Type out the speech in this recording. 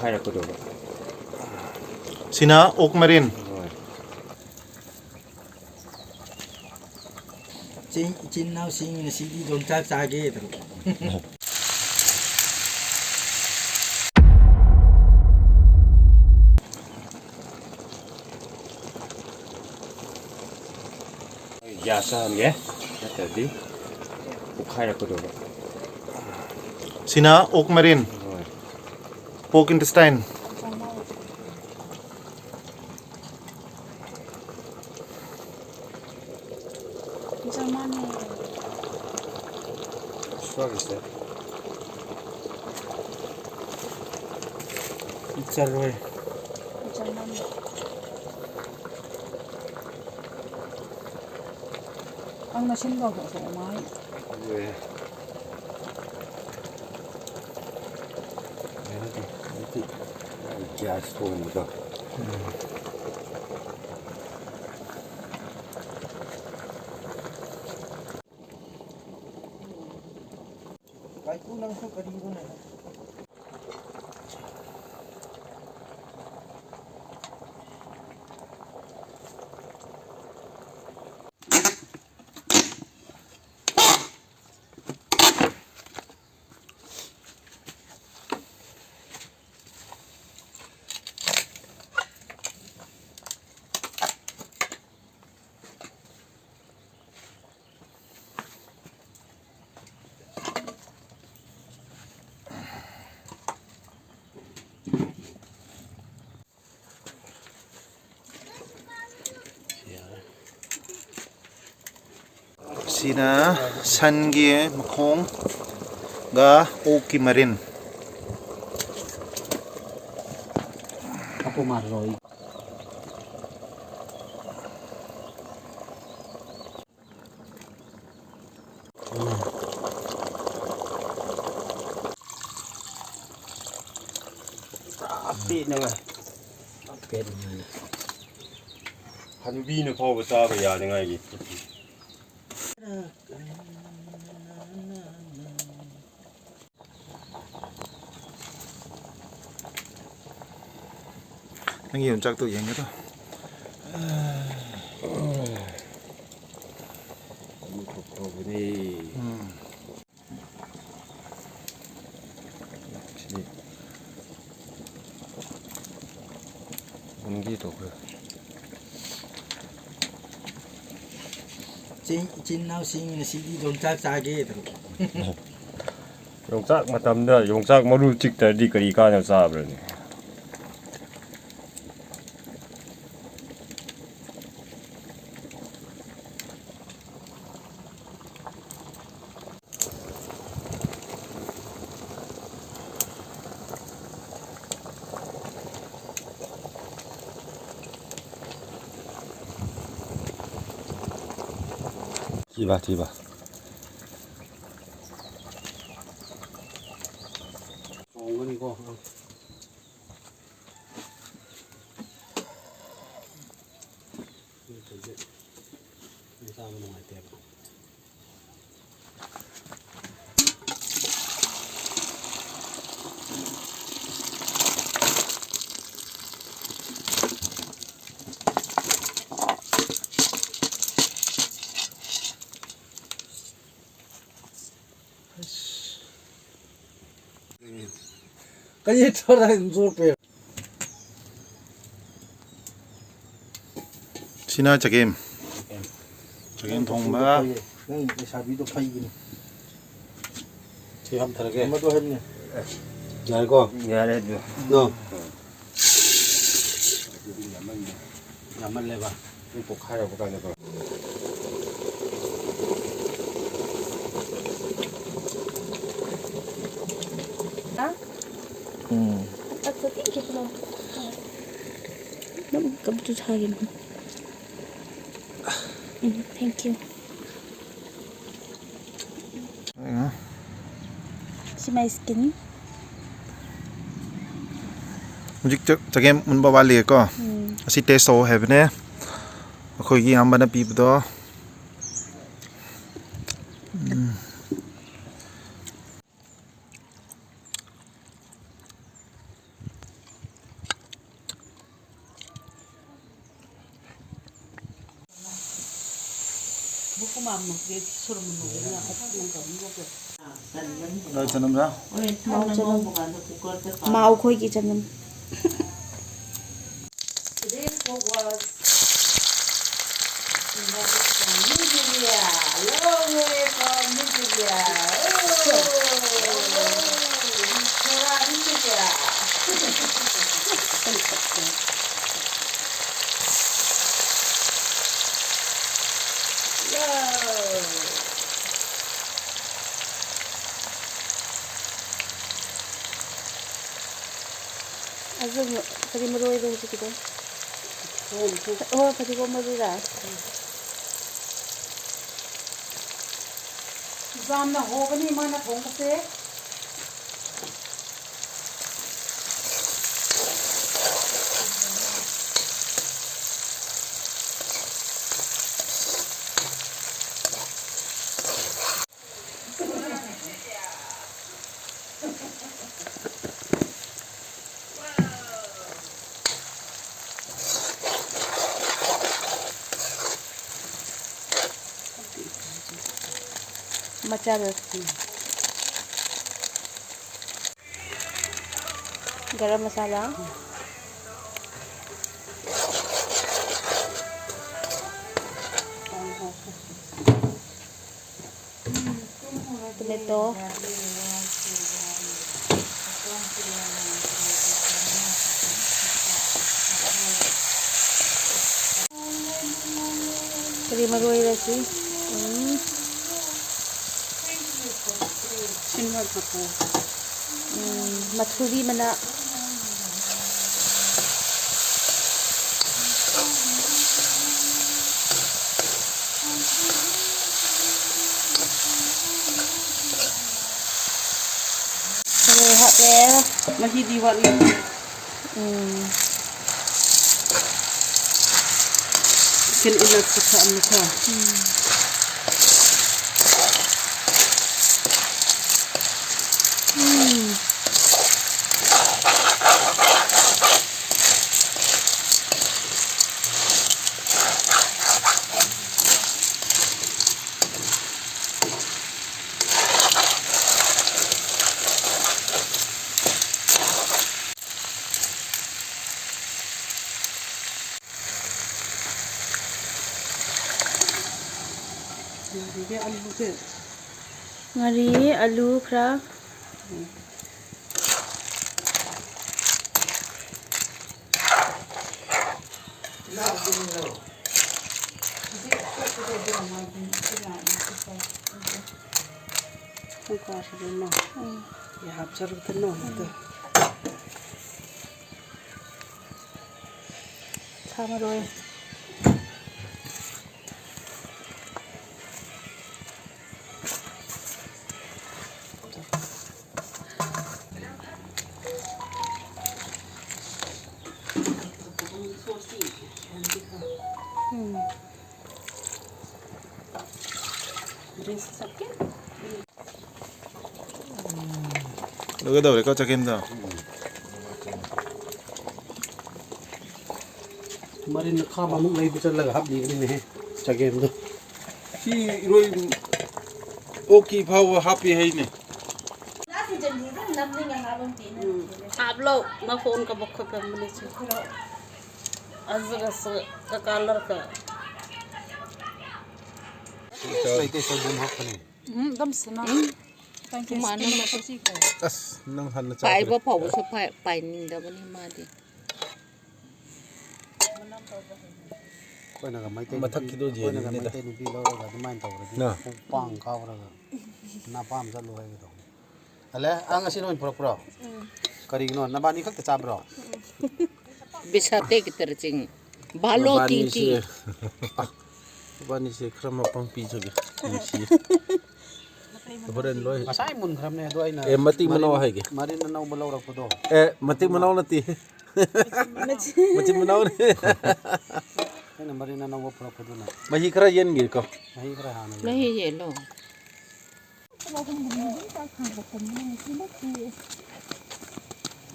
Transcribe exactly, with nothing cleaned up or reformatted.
ꯍꯥꯏꯔꯛꯀꯗꯧꯕ꯫ ꯁꯤꯅ ꯑꯣꯛ ꯃꯔꯤꯟ꯫ ꯍꯣꯏ꯫ ꯏꯆꯤꯟ, ꯏꯆꯤꯟ ꯏꯅꯥꯎꯁꯤꯡ ꯉꯁꯤꯗꯤ ꯌꯣꯡꯆꯥꯛ ꯆꯥꯒꯦ ꯇꯧꯔꯛꯑꯣ꯫ ꯒ꯭ꯌꯥꯁ ꯆꯥꯍꯟꯒꯦ, ꯅꯠꯇ꯭ꯔꯗꯤ ꯄꯣꯛꯈꯥꯏꯔꯛꯀꯗꯧꯕ꯫ ꯁꯤꯅ ꯑꯣꯛ ꯃꯔꯤꯟ꯫ ꯍꯣꯏ꯫ Pork intestine꯫ ꯆꯥꯃꯥꯟꯅꯦ꯫ ꯆꯠꯂꯣꯏ꯫ ꯆꯥꯃꯥꯟꯅꯦ꯫ ꯑꯪ ꯃꯁꯤꯟ ꯂꯧꯊꯣꯛꯑꯣ, ꯃꯥꯏ꯫ ꯂꯣꯏꯔꯦ꯫ ꯌꯥꯔꯦ, ꯑꯗꯨꯗꯤ ꯒ꯭ꯌꯥꯁ ꯊꯣꯡꯕꯗꯣ꯫ ꯎꯝ꯫ ꯀꯥꯏꯀꯨ, ꯅꯪꯁꯨ ꯀꯔꯤꯅꯣꯅꯦ? ꯁꯤꯅ ꯁꯟꯒꯤ ꯃꯈꯣꯡꯒ ꯑꯣꯛꯀꯤ ꯃꯔꯤꯟ꯫ ꯍꯥꯞꯄꯨ ꯃꯥꯜꯂꯣ꯫ ꯄꯨꯔꯥ ꯄꯦꯠꯅꯉꯥꯏ꯫ ꯄꯦꯠꯅꯉꯥꯏꯅ꯫ ꯍꯅꯨꯕꯤꯅ ꯐꯥꯎꯕ ꯆꯥꯕ ꯌꯥꯅꯉꯥꯏꯒꯤ꯫ ꯅꯪꯒꯤ ꯌꯣꯡꯆꯥꯛꯇꯣ ꯌꯦꯡꯒꯦ ꯇꯧ꯫ ꯑꯃꯈꯛ ꯐꯥꯎꯕꯅꯦ꯫ ꯎꯝ꯫ ꯁꯤꯗꯤ ꯃꯨꯟꯒꯦ ꯇꯧꯈ꯭ꯔꯦ꯫ ꯏꯆꯤꯟ, ꯏꯆꯤꯟ ꯏꯅꯥꯎꯁꯤꯡ ꯉꯁꯤꯗꯤ ꯌꯣꯡꯆꯥꯛ ꯆꯥꯒꯦ ꯇꯧꯔꯛꯄ꯫ ꯌꯣꯡꯆꯥꯛ ꯃꯇꯝꯗ ꯌꯣꯡꯆꯥꯛ ꯃꯔꯨ ꯆꯤꯛꯇ꯭ꯔꯗꯤ ꯀꯔꯤ ꯀꯥꯟꯅ ꯆꯥꯕ꯭ꯔꯅꯦ? ꯊꯤꯕ, ꯊꯤꯕ꯫ ꯆꯣꯡꯒꯅꯤꯀꯣ꯫ ꯅꯠꯇ꯭ꯔꯗꯤ ꯆꯥꯕ ꯅꯨꯡꯉꯥꯏꯇꯦꯕ꯫ ꯀꯔꯤ ꯊꯣꯔꯛꯏꯅꯣ ꯆꯣꯞꯄꯦ꯫ ꯁꯤꯅ ꯆꯒꯦꯝ꯫ ꯆꯒꯦꯝ ꯊꯣꯡꯕ꯫ ꯅꯪ ꯂꯩꯁꯥꯕꯤꯗꯣ ꯐꯩꯕꯅꯤ꯫ ꯁꯤ ꯍꯥꯞꯊꯔꯒꯦ꯫ ꯑꯃꯗꯣ ꯍꯥꯏꯕꯅꯦ꯫ ꯌꯥꯔꯦꯀꯣ? ꯌꯥꯔꯦ ꯑꯗꯨ꯫ ꯅꯣ꯫ ꯌꯥꯝꯃꯜꯂꯦꯕ꯫ ꯄꯣꯛꯈꯥꯏꯔꯛꯄ ꯀꯥꯟꯗꯀꯣ꯫ ꯎꯝ꯫ ꯑꯗꯨꯝ ꯀꯞꯇꯨ ꯊꯥꯒꯤꯅꯨ꯫ ꯎꯝ, thank you꯫ See my skin? ꯍꯧꯖꯤꯛ ꯆ-, ꯆꯒꯦꯝ ꯃꯨꯟꯕ ꯋꯥꯠꯂꯤꯌꯦꯀꯣ꯫ ꯎꯝ꯫ ꯑꯁꯤ taste ꯇꯧ ꯍꯥꯏꯕꯅꯦ꯫ ꯑꯩꯈꯣꯏꯒꯤ ꯏꯌꯥꯝꯕꯅ ꯄꯤꯕꯗꯣ꯫ ꯎꯝ꯫ ꯃꯥꯎ ꯆꯅꯝ꯫ ꯃꯥꯎ ꯈꯣꯏꯒꯤ ꯆꯅꯝ꯫ ꯑꯗꯨ ꯀꯔꯤ ꯃꯔꯣꯏꯔꯣ ꯍꯧꯖꯤꯛꯀꯤꯗꯣ? ꯍꯣꯏ, ꯐꯗꯤꯒꯣꯝ ꯃꯔꯨꯔꯥ? ꯌꯥꯝꯅ ꯍꯣꯕꯅꯤ ꯃꯥꯅ ꯊꯣꯡꯕꯁꯦ꯫ ꯃꯆꯥꯗꯣ꯫ ꯒꯔꯝ ꯃꯁꯥꯂꯥ꯫ ꯇꯣꯃꯦꯇꯣ꯫ ꯀꯔꯤ ꯃꯔꯣꯏꯔ ꯁꯤ? ꯎꯝ꯫ ꯎꯝ, ꯃꯊꯨꯔꯤ ꯃꯅꯥ꯫ ꯊꯨꯝ ꯍꯥꯞꯄꯦ꯫ ꯃꯍꯤꯗꯤ ꯋꯥꯠꯂꯤ꯫ ꯎꯝ꯫ ꯀꯩꯅꯣ ꯏꯟꯅ ꯈꯨꯠꯁꯥ ꯑꯃ ꯀꯣ꯫ ꯎꯝ꯫ ꯎꯝ꯫ ꯁꯤꯒꯤ ꯑꯂꯨꯁꯦ꯫ ꯉꯥꯔꯤ, ꯑꯂꯨ ꯈꯔ꯫ ꯎꯝ꯫ ꯁꯨꯡꯀꯥ ꯁꯤꯗꯅ꯫ ꯎꯝ꯫ ꯌꯥ ꯍꯥꯞꯆꯔꯛꯇꯅ ꯑꯝꯇ꯫ ꯁꯥ ꯃꯔꯣꯏ꯫ ꯎꯝ꯫ ꯂꯣꯏꯒꯗꯧꯔꯦꯀꯣ ꯆꯒꯦꯝꯗꯣ꯫ ꯃꯔꯤꯟ ꯑꯈꯥꯕ ꯑꯃꯨꯛ ꯂꯩꯕ ꯆꯠꯂꯒ ꯍꯥꯞꯂꯤꯕꯅꯤꯅꯦꯍꯦ, ꯆꯒꯦꯝꯗꯣ꯫ ꯁꯤ ꯏꯔꯣꯏ ꯑꯣꯛꯀꯤ ꯐꯥꯎꯕ ꯍꯥꯞꯄꯤ ꯍꯥꯏꯅꯦ꯫ ꯎꯝ, ꯍꯥꯞꯂꯣ, ꯃꯐꯣꯟ ꯀꯕꯛ ꯈꯣꯠꯄ ꯑꯃꯅꯦ ꯁꯤ꯫ ꯑꯗꯨꯒ ꯁ-, ꯀ-, ꯀꯂꯔ ꯀ-꯫ ꯂꯩꯇꯦ, ꯁꯣꯏꯕꯨꯝ ꯍꯥꯞꯄꯅꯦ꯫ ꯎꯝ, ꯑꯗꯨꯝ ꯁꯅꯥ꯫ ꯎꯝ꯫ ꯇꯥꯡ ꯀꯦꯖꯤ ꯃꯥꯅ ꯀꯨꯟ ꯃꯁꯛ ꯁꯤ ꯀꯣ꯫ ꯑꯁ, ꯅꯪ ꯍꯥꯟꯅ ꯆꯥꯈ꯭ꯔꯦ꯫ ꯄꯥꯏꯕ ꯐꯥꯎꯕꯁꯨ ꯄꯥꯏ-, ꯄꯥꯏꯅꯤꯡꯗꯕꯅꯤ ꯃꯥꯗꯤ꯫ ꯑꯩꯈꯣꯏꯅꯒ ꯃꯩꯇꯩ ꯅꯨꯄꯤ, ꯃꯊꯛꯀꯤꯗꯣ ꯑꯩꯈꯣꯏꯅꯒ ꯌꯦꯟꯅꯤꯗ꯫ ꯃꯩꯇꯩ ꯅꯨꯄꯤ ꯂꯧꯔꯒ ꯑꯗꯨꯃꯥꯏꯅ ꯇꯧꯔꯗꯤ ꯅ꯫ ꯈꯣꯡꯄꯥꯡ ꯀꯥꯎꯔꯒ ꯅꯄꯥꯝ ꯆꯠꯂꯨ ꯍꯥꯏꯒꯗꯧꯕꯅꯤ꯫ ꯑꯂꯦ, ꯑ, ꯉꯁꯤ ꯅꯣꯏ ꯄꯨꯔꯛꯄ꯭ꯔꯣ? ꯎꯝ꯫ ꯀꯔꯤꯒꯤꯅꯣ? ꯅꯕꯥꯅꯤ ꯈꯛꯇ ꯆꯥꯕ꯭ꯔꯣ? ꯎꯝ꯫ ꯕꯤꯁꯥꯇꯦ ꯀꯤ ꯇꯔꯆꯤꯡ꯫ ꯚꯥꯂꯣ ꯇꯤꯡ ꯇꯤꯡ꯫ ꯃꯕꯥꯅꯤꯁꯦ, ꯑ, ꯃꯕꯥꯅꯤꯁꯦ ꯈꯔ ꯃꯄꯪ ꯄꯤꯖꯒꯦ꯫ ꯅꯨꯡꯁꯤꯌꯦ꯫ ꯍꯣꯔꯦꯟ ꯂꯣꯏ꯫ ꯉꯁꯥꯏ ꯃꯨꯟꯈ꯭ꯔꯕꯅꯦ, ꯑꯗꯣ ꯑꯩꯅ ꯑꯦ, ꯃꯇꯤꯛ ꯃꯅꯥꯎ ꯃꯔꯤꯟ, ꯍꯥꯏꯒꯦ꯫ ꯃꯔꯤꯟ ꯑꯅꯧꯕ ꯂꯧꯔꯛꯄꯗꯣ꯫ ꯑꯦ, ꯃꯇꯤꯛ ꯃꯅꯥꯎ ꯅꯠꯇꯦ꯫ ꯃꯆꯤꯟ ꯃꯅꯥꯎꯅꯦ꯫ ꯑꯩꯅ ꯃꯔꯤꯟ ꯑꯅꯧꯕ ꯄꯨꯔꯛꯄꯗꯨꯅ꯫ ꯃꯍꯤ ꯈꯔ ꯌꯦꯟꯒꯤꯀꯣ꯫ ꯃꯍꯤ ꯈꯔ ꯍꯥꯟꯅ ꯌꯦꯟ꯫ ꯃꯍꯤ ꯌꯦꯜꯂꯣ꯫